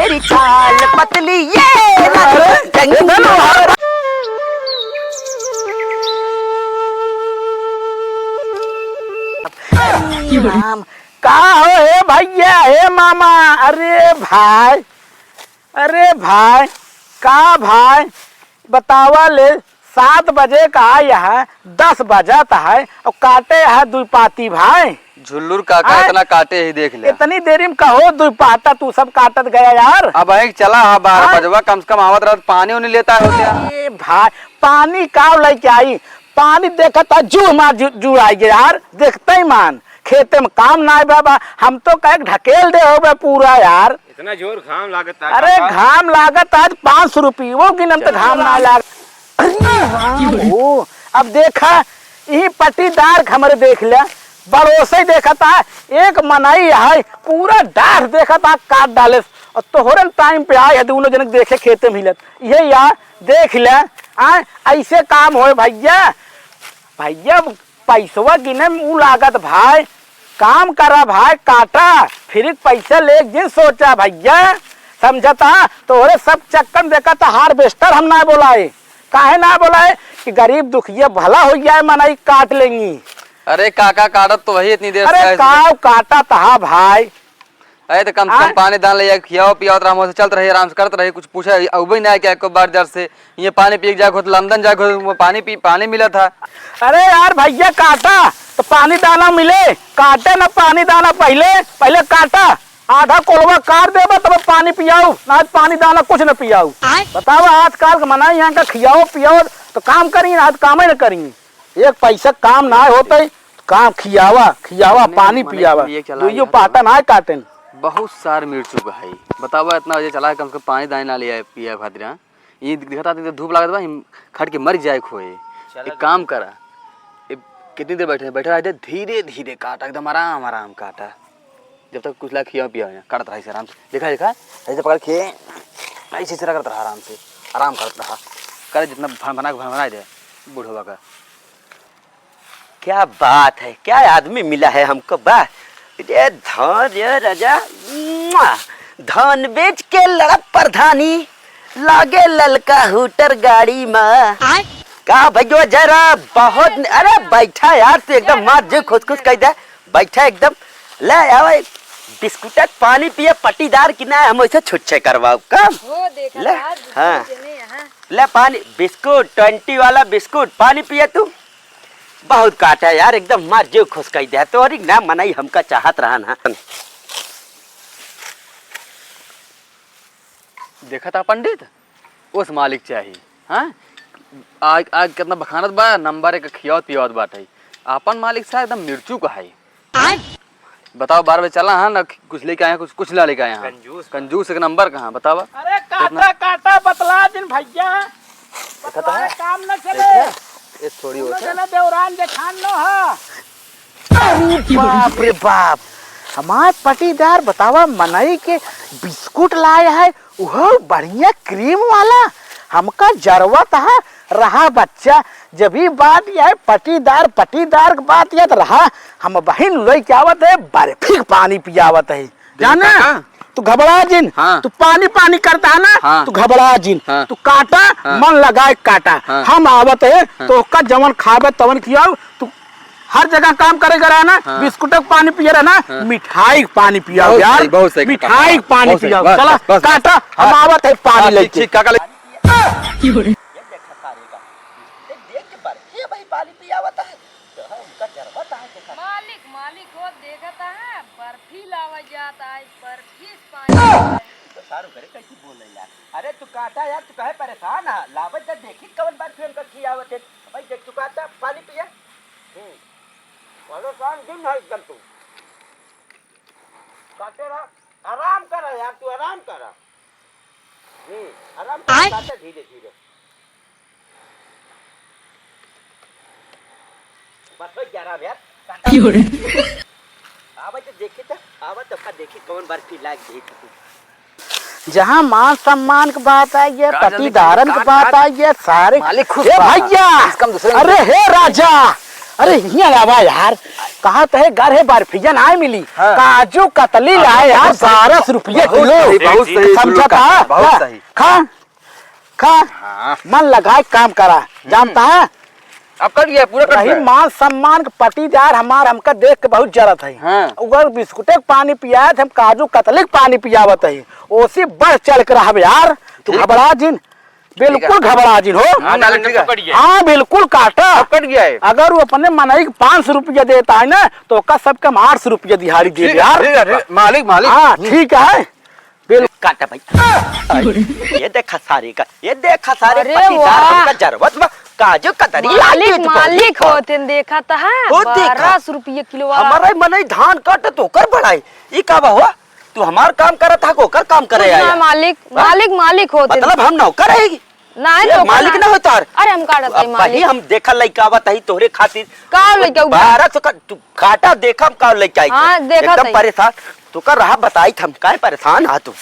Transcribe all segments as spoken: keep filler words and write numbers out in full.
की चाल पतली ये ना अरे, जंगी इधर आओ। राम। का हो हे भैया, हे मामा? अरे भाई, अरे भाई, का भाई बतावा ले, सात बजे का आए है, दस बजत है और काटे है दुई पाती भाई। झुल्लुर काका आय? इतना काटे ही देख ले। इतनी देरी में कहो दुई पाता तू सब काटत गया यार। अब एक चला हा बारह आय? बजवा, कम से कम आवत रहत पानी उनी लेता हो क्या? ए भाई, पानी का लेके आई? पानी देखत है जू हमार जू, जू आई गया यार, देखते ही मान खेते में काम ना आए बाबा, हम तो कहे ढकेल दे हो बे पूरा यार। इतना जोर घाम लागत है अरे काका। घाम लागत आज पाँच सौ रुपये वो गिनम तो घाम ना लाग। अरे राम हो, अब देखा यही पट्टीदार के हमरे देख ले, बड़ोसे देखता एक मनई है पूरा डाढ़ देखता काट डाले। और तोहरे टाइम पे आए है दोनों जन देखे खेते में हिलत ये यार देख ले। आ ऐसे काम होए भैया, भैया पैसवा गिने में ऊ लागत भाई, काम करा भाई, काटा, फिर पैसा ले एक दिन सोचा भैया, समझता? तोहरे सब चक्कर में देखा तो हार्वेस्टर हम ना बोलाए, काहे ना बोलाए कि गरीब दुखिया भला हो जाए, मनई काट लेंगी। अरे काका काटत तो वही इतनी देर से अरे है। काव काटा तहा भाई, अरे तो कम से कम आय? पानी दान ले जाए, खियाओ पियाओ तो हम ओसे चलत रही, आराम से करत रही, कुछ पूछे अउबे ना क्या एको बार जर से। ये पानी पी के जाए खुद लंदन जाए खुद वो पानी पी, पानी मिला था। अरे यार भैया काटा तो पानी दाना मिले, काटे ना पानी दाना पहले, पहले काटा, आधा कोलवा काट देबा तब पानी पियाऊ, ना आज पानी दाना कुछ ना पियाऊ। आय? बतावा आजकल के मनाई यहाँ का खियाओ पियाओ तो काम करी, ना आज कामे ना करी। एक पैसा काम ना होते, काम खियावा, खियावा, मने, पानी मने पियावा। ये चला दुइयो यार। पाटा ना काटेन। बहुत सार मिर्चू का है। बतावा इतना बजे चला, कम से कम पानी दाई ना लिया पिया खातिर, हाँ? ये दिखता तो धूप लागत बा, हम खट के मर जाए खोए। चला एक काम करा, ए, कितनी देर बैठे, बैठा रह दे, धीरे धीरे काटा, एकदम आराम आराम काटा। जब तक कुछ ला खिया पिया हो, काटत रहा इसे आराम से। देखा, देखा, ऐसे पकड़ के, ऐसे, ऐसे रगड़त रहा आराम से, आराम करत रहा। करे जितना भन-, भना के भनभनाई दे, बूढ़वा का। क्या बात है, क्या आदमी मिला है हमको, वाह। रे धन रे राजा, मुआ। धन बेच के लड़ब प्रधानी, लागे ललका हूटर गाड़ी मा। आय। का भैया जरा बहुत, अरे बैठा यार, तू एकदम मार जे खुश खुश कह दे। बैठा एकदम। ले आवा, बिस्कुट क पानी पिए, पट्टीदार की ना, हम ऐसे छुच्छे करवाओ काम। हो, देखा ले, था, हाँ। जने यहाँ। ले पानी, बिस्कुट, ट्वेंटी वाला बिस्कुट, पानी पिए तू। बहुत काटा यार, एकदम मार जीव खुश कई दे। तोहरी ना मनई हमका चाहत रहा ना। देखा था पंडित, उस मालिक चाही, हाँ? आज, आज कितना बखानत बा, नंबर एक खियावत पियावत बाटे। आपन मालिक साहब एकदम मिर्चू का है। आय? बताओ, बार में चला हाँ ना, कुछ लेके आए हैं, कुछ, कुछ ना लेके आए हैं। कंजूस। कंजूस एक नंबर का, हाँ, बतावा। अरे काटा, काटा, बतला दिन भैया। बतला है? काम न चले। देखा? ये थोड़ी दोनों होता है। जना देवरान जेठान नो हा। अरे बाप रे बाप, हमार पटीदार बतावा मनई के बिस्कुट लाए है, उहो बढ़िया क्रीम वाला। हमका जरूरत है रहा बच्चा, जब ई बात यह पटीदार, पटीदार के बात यह तो रहा, हम बहिन लइके आवत है, बर्फी के पानी पियावत है। जाना? काका? तू घबरा जिन, हाँ। तू पानी पानी करता है ना, हाँ। तू घबरा जिन, हाँ। तू काटा, हाँ। मन लगाए काटा, हाँ। हम आवत है, हाँ। तो ओका जवन खाबे तवन खियाओ, तू हर जगह काम करे करा ना, हाँ। बिस्कुट के पानी पिए रहा ना, हाँ। मिठाई के पानी पियाओ बहुत यार, सही, बहुत सही, मिठाई के पानी बहुत सही, पियाओ। बस, चला, बस, बस, काटा, बस। हम हाँ। आवत है पानी हाँ, ठीक, लेके। ठीक, काका ले- ये देखा सारे का। देख, देख के बर्फी भाई पानी पियावत है। तो है, उनका जरूरत है, देखा। मालिक, मालिक हो, देखत है, बर्फी लावा जात है, बर्फी से पानी। तो सारू करे, कैसी बोले यार? अरे, तू काटा यार, तू कहे परेशान है? लावत जा, देखी कवन बर्फी उनका खियावत है। भाई, देख, तू काटा, पानी पिया। हम्म। परेशान दिन है एकदम तू। काटे रहा, आराम करा यार, तू आराम करा। हम्म, आराम करा, आय? काटे धीरे धीरे। बस हो जा आराम यार। काटा। क्यों रे? आवे तो देखी तो, आवे तो का देखी कौन बर्फी लाग गई तू। जहाँ मान सम्मान के बात आई है, का जाने पटीदारन का, के का, बात का? आई है, सारे मालिक खुश ए बा। भैया, इसका हम दूसरे में अरे देखते हे हैं। राजा, अरे हियाँ लावा यार, कहाँ तहे घर है बर्फिया नाहीं मिली। हाँ। काजू कतली हाँ, लाए यार, बहुत सही। बारह सौ रुपया बहुत किलो। सही, बहुत सही, समझा गुल्लू का? का? बहुत ला, सही। खा, खा। हाँ। मन लगाए काम करा, हम्म। जानता है? अब कट गया, पूरा कट रही गया। मान सम्मान के पटीदार हमार हमका देख के बहुत जरत है। हाँ। अगर बिस्कुटे के पानी पियाए थे, हम काजू कतली के पानी पियावत है। ओसी बढ़ चढ़ के रहब यार, तू ठीक। घबरा जिन। बिल्कुल ठीक है। घबरा जिन हो। हाँ, डाल ठीक है। पकड़ गया। हाँ, बिल्कुल काटा। अब कट गया है। अगर वो अपने मनई के पाँच सौ रुपया देता है ना, तो ओका सबके हम आठ सौ रुपया दिहाड़ी दे ठीक है, यार। ठीक है, ठीक है। मालिक, मालिक। हाँ, ठीक है। बिल्कुल। काटा भाई। ये देखा सारे का, ये देखा सारे अरे पटीदार वाह। हमका जरवत बा। काजू कतरी मालिक, लागी तू मालिक काजू। होते देखा तो है, वो देखा। बारह सौ रुपया किलो वाला। हमारा मनई धान काटे तो ओकर बढ़ाई। ई का बा हो? तू हमार काम करत हा, ओकर काम करे कुछ ना आया। मालिक, हाँ? मालिक, मालिक होते। मतलब हम नौकर है? नहीं, ये नौकर मालिक ना। ना हो तार। अरे हम काटत है अब वही मालिक। हम देखा लइका आवत है तोहरे खातिर। का लइका उठा? बारह सौ का तू काटा, देखा हम का लइका आई हाँ, तो। देखा एकदम तई। परेशान। तू का रहा बताई हम काहे परेशान हा तू।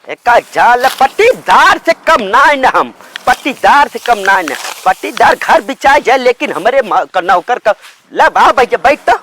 एका जाल पट्टीदार से कम ना है ना हम। पट्टीदार से कम ना है ना। पट्टीदार घर बिचाए जाए लेकिन हमरे मा-, का नौकर का ले बा भैया, बैठ तो।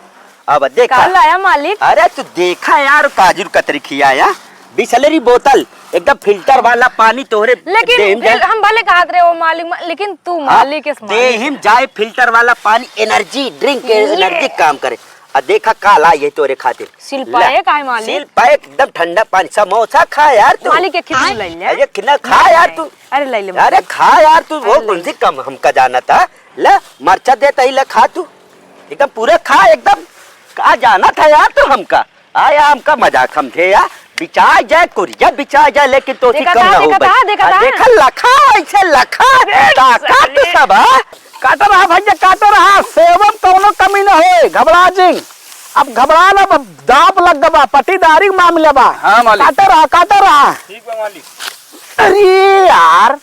अब देखा। का लाया मालिक? अरे तू देखा यार, काजू कतरी खियाया, बिसलेरी बोतल, एकदम फिल्टर वाला पानी तोहरे लेकिन देहिम फिर जाए। हम भले कहत रहे वो मालिक, मा-, लेकिन तू हाँ, मालिक इस मालिक। देहिम जाए फिल्टर वाला पानी, एनर्जी ड्रिंक, ये। एनर्जी काम करे। आ देखा का लाई है तोरे खातिर। सिल ला। पाए का है मालिक? सिल पाए एकदम ठंडा पानी, समोसा खा यार तू। मालिक एक खिचड़ी ले ले। अरे कितना खा नहीं, यार नहीं। तू। अरे ले ले अरे मालिक। खा यार तू, अरे वो ले कौन सी ले। कम हमका जाना था? ले, मरचा देता ही, ले खा तू, एकदम पूरा खा एकदम। का जाना था यार तू हमका? आया हमका मजाक समझे यार, बिचाय जाए कुरिया बिचाय जाए, लेकिन तो देखा कम था, ना हो देखा भाई। था, देखा आ, था। देखा लखा वैसे लखा, अरे ताका तू साले। सब, हाँ? काट रहा भैया, काट रहा, सेवन कौनो कमी न होए, घबरा जिन। अब घबरा ना, अब दांप लग गबा, पटीदारी मामला बा। हाँ, मालिक। काट रहा, काट रहा। ठीक बा, मालिक। अरे यार,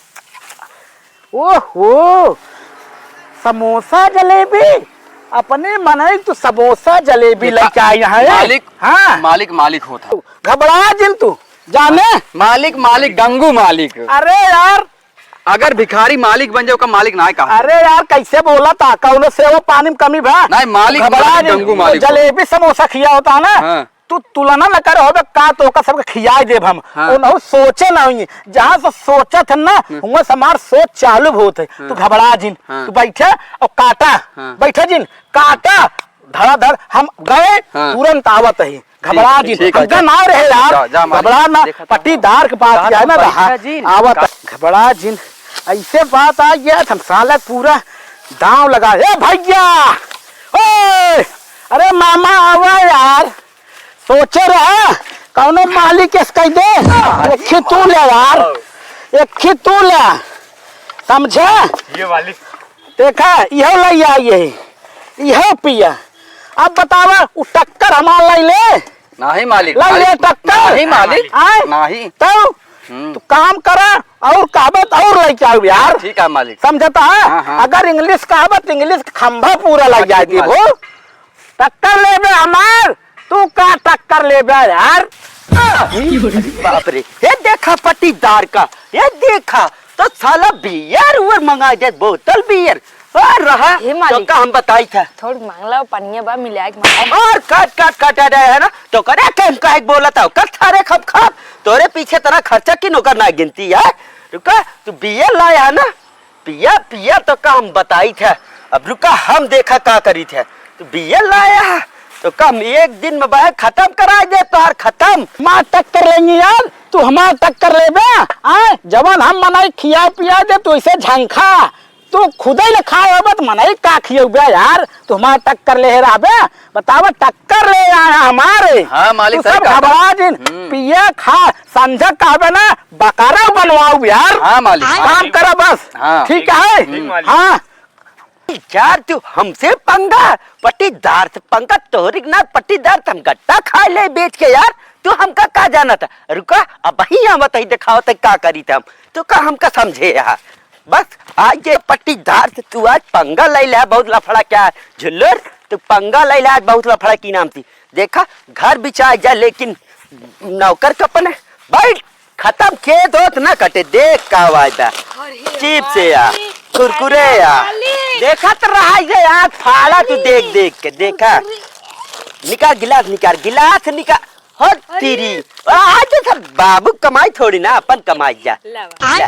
ओहो, समोसा जलेबी, अपने मनई तू समोसा जलेबी देखा, लइके आई है। मालिक, हाँ। मालिक, मालिक होत है। घबरा जिन तू, जाने। मालिक, मालिक, गंगू मालिक। अरे यार। अगर भिखारी मालिक बन जाए, ओका मालिक ना कहा। अरे यार, कैसे बोला था? कौनो सेवा पानी में कमी बा? नहीं, मालिक, घबरा मालिक, जिन, गंगू मालिक। जलेबी समोसा खिया होता है ना? हाँ। तू तुलना न करे होबे का, तो ओकर सबके खियाई देब हम। हाँ। उनहु सोचे ना होई, जहाँ से सोचत है ना, हम्म। हुआं से हमार सोच चालू होत है। हाँ। तू घबरा जिन, हाँ। तू बैठे और काटा, हाँ। बैठे जिन, काटा, धड़ाधड़ हम गए, हाँ। तुरंत आवत है। घबरा जिन, ठीक है, हमका जा। ना रहे यार, जा, जा, मालिक। घबरा ना, देखा था। पट्टीदार के पास कहा क्या है था ना भाई? रहा, बैठा जिन। आवत, का- घबरा जिन, ऐसे बात आ गया, हम साला पूरा दांव लगा, ए भैया, ओए, अरे मामा आवा यार, सोचे रहा, कौनो मालिक के कह दे, एक ही तू ले यार, एक ही तू ले, समझे? ये वाली। देखा, इहो ले आई है, इहो पिया। अब बतावा, उ टक्कर हमार ले ले? नहीं मालिक, ले ले मालिक, टक्कर। नहीं मालिक, आए? नहीं। तो हम्म। तू काम करा और कहबे तो और लेके आऊ यार। ठीक है मालिक। समझता है? हाँ, हाँ। अगर इंग्लिश कहबे तो इंग्लिश खंभा पूरा लग हाँ, जाए ठीक दे मालिक। हो। टक्कर लेबे हमार, तू का टक्कर लेबे यार? अरे बाप रे, ये देखा पट्टीदार का, ये देखा तो साला बियर उयर मंगा दे, बोतल बियर। और रहा हे तो मालिक। का हम बताई था? थोड़ी मांगला पनिया बा मिला के मांगा। और काट काट काट रहे है ना, तो करे के हम काहे बोला था? कर थारे खप खप, तोरे पीछे तना खर्चा की नौकर ना गिनती है। रुका, तू बियर लाया है ना, पिया, पिया तो का हम बताई थे। अब रुका, हम देखा का करी थे। तू बिया लाया, तो का हम एक दिन में बहे खत्म कराई दे, तोहार खत्म। हमार टक्कर लेंगे यार, तू हमार टक्कर लेबे? आए, जवन हम मनई खिया पिया दे, तू इसे झंखा। तू खुदे न खाए होबे, तो मनई का खियौबे यार? तू हमार टक्कर ले रहबे? बतावा, टक्कर ले आए हैं हमारे। हाँ, मालिक, तू सही सब कहा। घबरा जिन, हम्म। पिया खा, संझा कहबे ना, बकरा बनवाऊ यार। हाँ, मालिक। काम करा बस। हाँ। ठीक है? हम्म। हाँ। यार, तू हमसे पंगा, पट्टीदार से पंगा, तोहरी ना पट्टीदार से हम गट्टा खा ले बेच के यार। तू हमका का जाना था? रुका, अब ही हम बताई, दिखाओ तो का करी थे हम। तू का हमका समझे यार? बस आज ये पट्टीदार से तू आज पंगा ले ले, बहुत लफड़ा क्या है? झुल्लर, तू पंगा ले ले, आज बहुत लफड़ा की नाम थी। देखा, घर बिचाए जा, लेकिन नौकर के अपने बैठ, खत्म, खेत होत ना कटे, देख का वायदा। अरे चीप से यार। भाई। कुरकुरे अरे यार। मालिक। देखत रहा ये यार, फाड़ा तू अरे। देख देख के, देखा। कुरकुरे। निकाल गिलास, निकाल गिलास, निकाल। हो अरे। तेरी। आज तो सब बाबू कमाई थोड़ी ना, अपन कमाई जा। लावा। ले।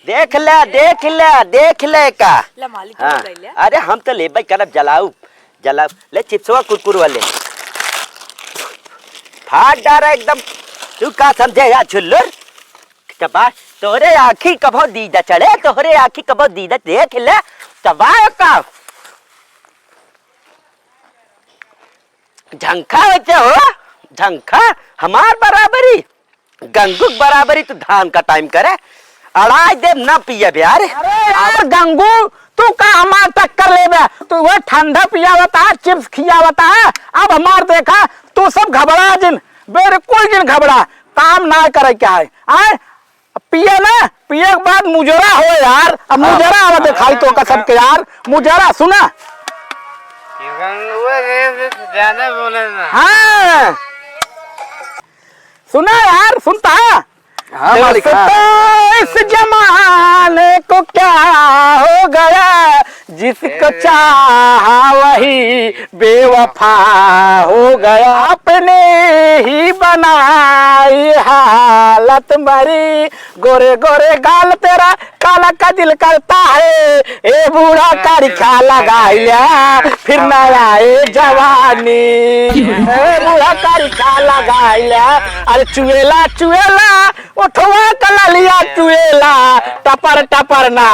देख ले, देख ले, देख ले का। ला मालिक, हाँ। तू ले ले। अरे हम तो लेबे करब, जलाऊ, जलाऊ। ले चिप्सवा कुरकुर वाले। फाड़ डारा एकदम। तू का समझे यार झुल्लुर? चबा, तोहरे आँखी कबो दीदा चढ़े, तोहरे आँखी कबो दीदा देख ले। चबा का। झंखा होते हो, झंखा हमार बराबरी। गंगू के बराबरी तू धान का टाइम करे, अड़ाई देब ना पियबे। अरे यार गंगू, तू का हमार टक्कर लेबे? तू वो ठंडा पियावत है, चिप्स खियावत है। अब हमार देखा, तू सब घबरा जिन, बिल्कुल जिन घबरा, काम ना करे क्या है, आए? पिए ना, पिए के बाद मुजरा हो यार, अब हाँ। मुजरा आवा दिखाई तो कसम के यार, मुजरा सुना। गंगुआ के से ज्यादा बोले ना। हाँ। सुना यार, सुनता है? हाँ, मालिक, हाँ। दोस्तों, इस जमाने को क्या हो गया, जिसको चाहा वही बेवफा हो गया। अपने ही बनाई हालत मरी, गोरे गोरे गाल तेरा काला का दिल करता है, ए बूढ़ा का रिक्शा लगाई लिया, फिर ना आए जवानी। ए बूढ़ा का रिक्शा लगाई लिया, अरे चुएला चुएला, ओठवा का ललिया चुएला, टपर टपर ना,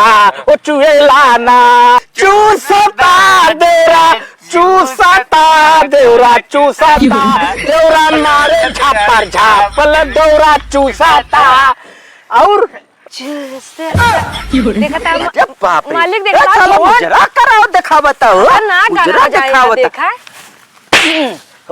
ओ चुएला ना। चूसता देवरा, चूसता देवरा, चूसता देवरा, मारे झापर झापल देवरा चूसता। और चूसता। देखता अरे बाप रे। मालिक ए, देखता साला कौन? मुजरा कराओ, देखावता हो। अरे ना मुजरा कराओ जाए, देखावता। देखा।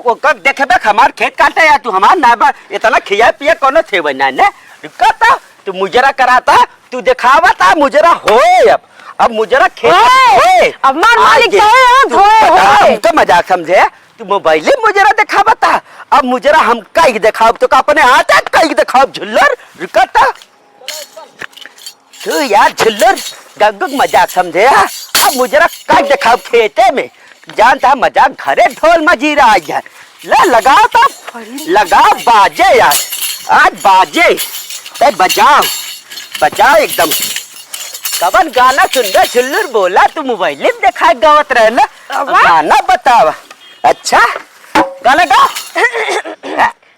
ओकर देखे बे, हमार खेत काटे या तू हमार ना बा, इतना खिया पिया कोनो सेवा ना ने। रुका ता, तू मुजरा कराता, तू देखावता मुजरा होए अब। अब मुजरा खेत होए। होए। अब मार आज मालिक दे। तो होए, तू होए, पता होए। हमको मजाक समझे, तू मोबाइल में मुजरा देखावता। अब मुजरा हम कई देखाव, तो का अपने हाथ है कई देखाव झुल्लर, रुका ता। तू यार झुल्लर गंगू के मजाक समझे हा? अब मुजरा का देखाव खेते में, जानता है मजाक घरे ढोल मजीरा आई है। ले लगाओ तब, लगाओ बाजे यार, आज बाजे, ते बजाओ, बजाओ एकदम। कवन गाना सुनबे झुल्लर बोला, तू मोबाइल में देखा गावत रहे ना, अब गाना बतावा। अच्छा, गाना गा।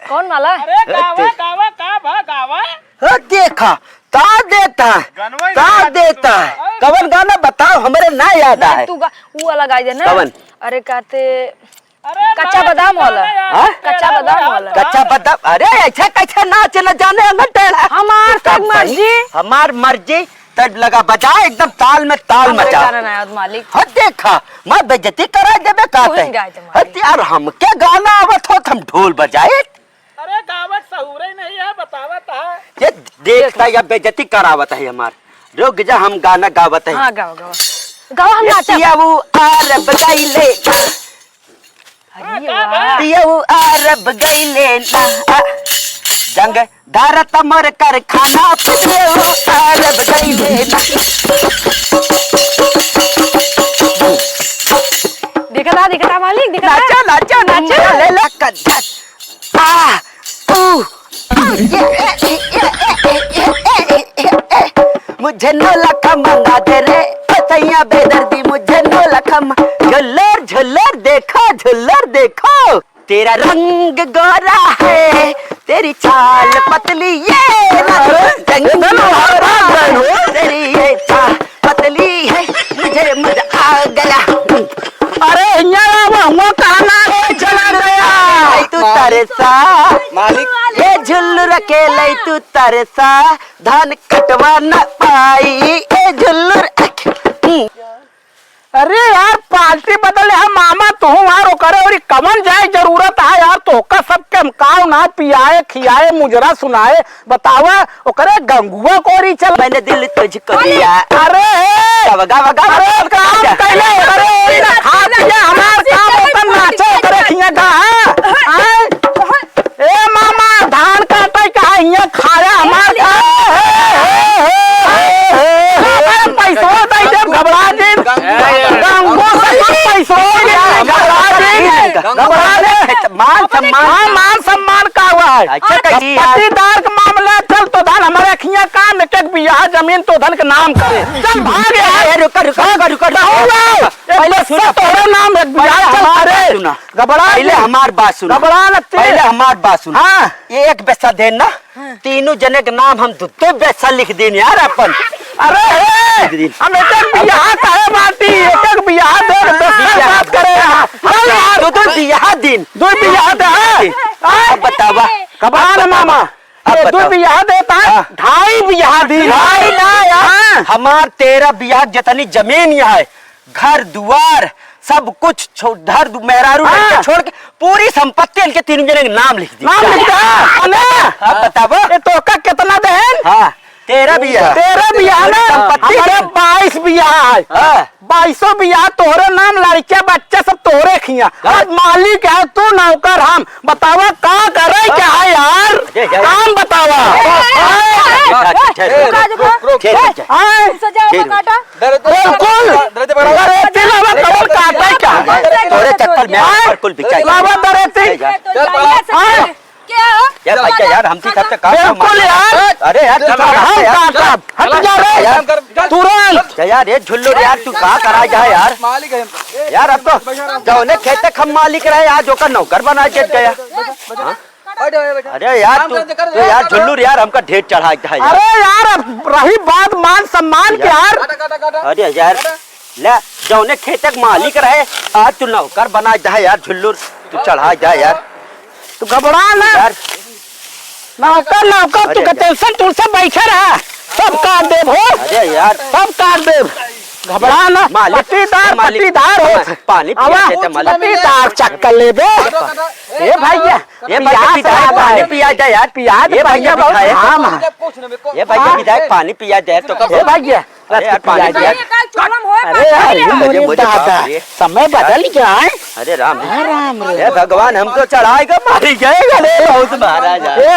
कौन वाला? अरे गावा, गावा, का भा गावा? ओ देखा, का देता है? गनवा ही का लगा देता है? कवन गाना बताओ, हमरे ना याद आए। तू गा-, ऊ वाला गाई दे ना। कवन? अरे काते, अरे कच्चा बादाम वाला। हाँ? कच्चा बादाम वाला। कच्चा बादाम, अरे ऐसे कैसे नाच न जाने अंगन टेढ़ा? हमार तब मर्जी। हमार मर्जी, तब लगा बजा एकदम ताल में ताल मचा। गाना ना याद मालिक। हद देखा, मैं बेइज्जती करा देबे कहते। हद यार, हम क्या गाना आवत हो, हम ढोल बजाए? अरे गावत सहूरे नहीं है, बतावत है। ये देखता या बेइज्जती करावत है हमार। रुक जा, हम गाना गावत है। हाँ, गाओ, गाओ। गाओ, हम नाचब। पियाऊ अरब गईले ना। अरे वाह। पियाऊ अरब गईले ना। जंग धारत मोर कारखाना, पियाऊ अरब गईले ना। देखा था, देखा था मालिक, देखा था। नाचा, नाचा, नाचा। ले, ले, कद्दस। आ, ऊ, आ, ये, ए, ए, मुझे नौ लाख मंगा दे रे, ओ सैया बेदर्दी, मुझे नौ लाख म-, झुल्लर, झुल्लर देखो, झुल्लर देखो। तेरा रंग गोरा है, तेरी चाल पतली, ये ना अरे, रंग इधर आ, गोरा है, तेरी ये चाल पतली है, मुझे मजा आ गया। अरे हियाँ आवा, हुआ कहाँ ना रे, चला गया। लई तू तरसा, मालिक। ए झुल्लुर के लई तू तरसा, धान कटवा न पाई, ए झुल्लुर। अरे यार, पार्टी बदले है मामा, तू यार ओकरे ओरी कवन जाए जरूरत है यार, तोहका सबके हम काव ना पियाए, खियाए, मुजरा सुनाए, बतावा, ओकरे गंगुआ कोरी चल। मैंने दिल तुझको दिया। अरे, गावा, गावा, गावा, अरे, गावा, काम गावा। कैले, अरे, ओरी ना खा पिया, हमार काम ओकर नाचे, ओकरे खिया गा, हाँ? आय? ए मामा, धान काटे का हिया खाया, हमार काम। हे, हे, हे, हे, हे, मान, हाँ, मान सम्मान का हुआ है? अच्छा, कैसी है? पट्टीदार का मामला चल तो धन हमारे खिया काम, एक एक बियाह जमीन तो धन के नाम करे। चल भाग यार। अरे, रुका, रुका, रुका, रुका, रुका। कहूँगा, एक पहले बस्सा सुना। तोहरे नाम, एक बियाह पहले चल हमार करे। बात सुना। घबरा पहले नहीं। हमार बात सुना। घबरा न तू। पहले हमार बात सुना। हाँ। एक बस्सा देन ना, हाँ। तीनों जने के नाम हम दो दो बस्सा लिख देन यार अपन। अरे, हे, लिख देन। हम एक एक बियाह काहे बाटी, एक एक बियाह दे, दस दस बियाह बात करे। चल यार। दो दो बियाह दिन। दो बियाह दे, हाँ। अब बतावा। कबान अब बतावा। मामा, अब ये दो बतावा। बियाह देता है, हाँ। ढाई बियाह दी। ढाई ना यार। हाँ। हमार तेरह बियाह जितनी जमीन यहाँ है, घर दुआर, सब कुछ छो-, घर दु-, मेहरारू हाँ। लड़के छोड़ के पूरी संपत्ति इनके तीनों जने के नाम लिख दी। नाम लिख दी, हाँ, हाँ। अब बतावा। ये तोहका कितना देन? हाँ। तेरह बियाह। तेरह बियाह ना, संपत्ति हमारे है। बाईस बियाह है। हाँ। बाईसों बियाह तोहरे नाम, लड़किया बच्चा सब तोहरे खिया। हाँ। अब मालिक है तू, नौकर हम। बतावा का करे, हाँ। क्या है यार? अरे, अरे। काम बतावा। अरे, अरे, हाँ। अरे, अरे, रुक, रुक, रुक, रुक। हाँ। तुमसे जाओ, ठीक। काटा। डरे तो बिल्कुल। डरे तो बड़ा। डरे तो बड़ा। कौन काटा क्या? तोरे चक्कर में हाँ। हमार कुल बिचाई। बाबा डरे थे। चल, चल, चल। हाँ। क्या? क्या भाई, क्या यार, हम तो करते काम बिल्कुल मार। यार। अरे यार, तू चल, चल, हम यार। काम कर, हट जा रे। यार, तुरंत। क्या यार, ये झुल्लू यार, तू का करा जा यार? मालिक है हम। यार, अब तो जौने खेते हम मालिक रहे, आज ओकर नौकर बना के गया। बैठ, बैठ, बैठ। अरे यार, काम तू, करते, कर, तू यार, कर। झुल्लू यार, हमका ढेर चढ़ा है यार। अरे यार, अब रही बात मान सम्मान के यार। काटा, काटा, काटा। अरे यार, ले, जौने खेते के मालिक रहे, आज तू नौकर बना जा यार, झुल्लू, तू चढ़ा जा यार। तू घबरा ना। यार। नौकर, नौकर, तू अरे के यार। टेंशन, तू से बैठे रहा, सब काट देब हो। अरे यार। सब काट देब। घबरा ना, मालिक, पट्टीदार, मालिक, पट्टीदार हो। पानी पिया आवा, देते मालिक। पट्टीदार चक्कर लेबे। ए भैया, ए भैया, पिया पिया दे, पानी पिया दे यार। पिया दे ए भैया, भैया, बहुत पिया दे। हाँ, हाँ। ए भैया, हाँ। पिया दे, पानी पिया दे तो कब ए भैया, अरे यार, पानी पिया दे। अरे यार, अरे, अरे, मोरे दादा, बाप रे। समय बदल गया है। अरे राम। हाँ, राम रे। हे भगवान, हम तो चढ़ाई का मारी गए, अरे बहुत महाराज। ए